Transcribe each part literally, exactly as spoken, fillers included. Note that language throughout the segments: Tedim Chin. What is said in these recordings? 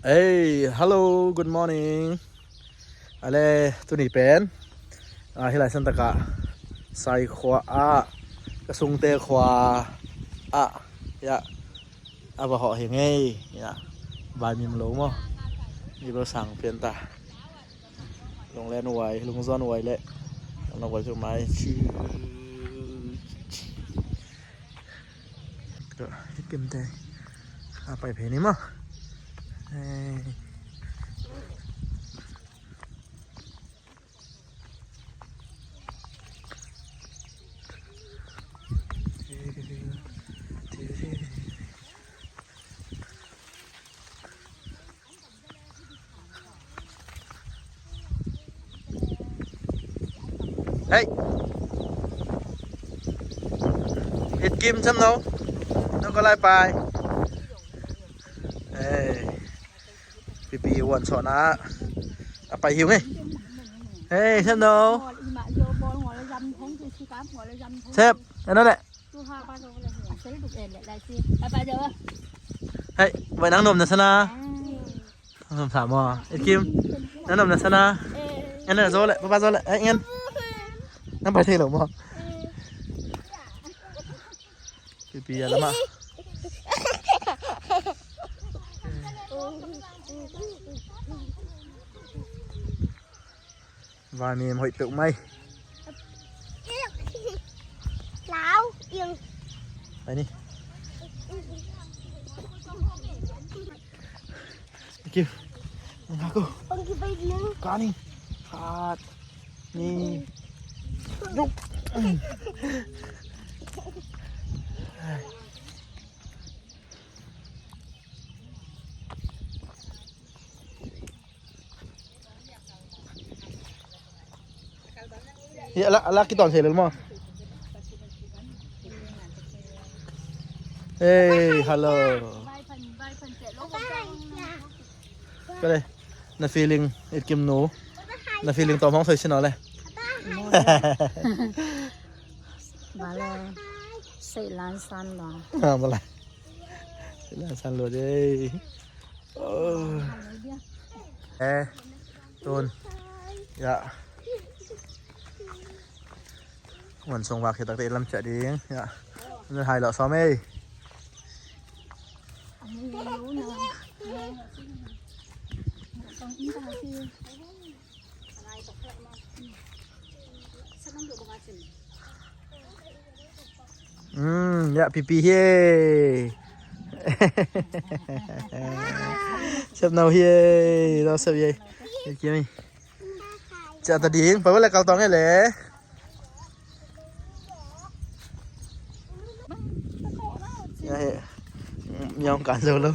Hey, hello, good morning. Ale, tuni pen, ah, hih lai santakah Sai khua ah, ka sungte khua ah, ya, a va hawh hi ngei, ya, vaimim lo maw. Ni lo sang pian ta. Lunglen uai, lungzuan uai le. Lungzuan uai cu mai. Hi kim te. A pai phei ni maw. Eh. Hei. It kim cham no. No ko lai pai. Hei. Pipi wan so na. A pai hiu nge. Hei, cham no. Sep, ano le. Hei, vai nang nom na sana. Nang nom sa maw? It kim. Nang nom na sana. Ngan na zo le, papa zo le. Hei, ngan. Nang pai thei lo maw? Pipi a lama. Vaimim hoih peuh mai. Lau, ing. Ai ni. Thank you. Ang ako. Ang kibay din. Kani. Khat. Ni. Yup. Hi, a la, a la kituang thei lel maw? Hey, hello. Kale, na feeling, It Kim nu. Na feeling tawm hong soi sin aw le. Bale, sei lan san lo. Ha, bale. Sei lan san lo de. Oh. Eh, tun. Ya. Wan song vak hi takte lam chia ding. Ya. Hai lo som ei. Hmm, ya, pipi hi. Sep no hi. Lo sep hi. Kia mi. Chia ta ding, pa wala kal tong le. Ya he. Nyong kan zo lo.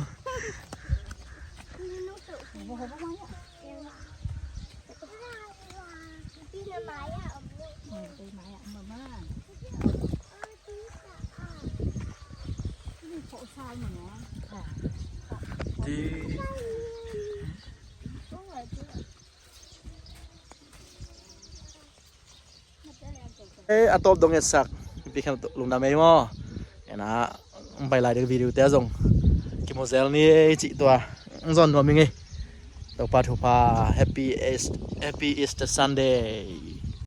Eh, a tawp dong etsak. Pi khem lungdam ei maw. Ena, ang pai lai ding video te zong kimu zel ni ei cih tua. Ang zon nuam ing ei. Topa thupha, happy Eas-, happy Easter Sunday.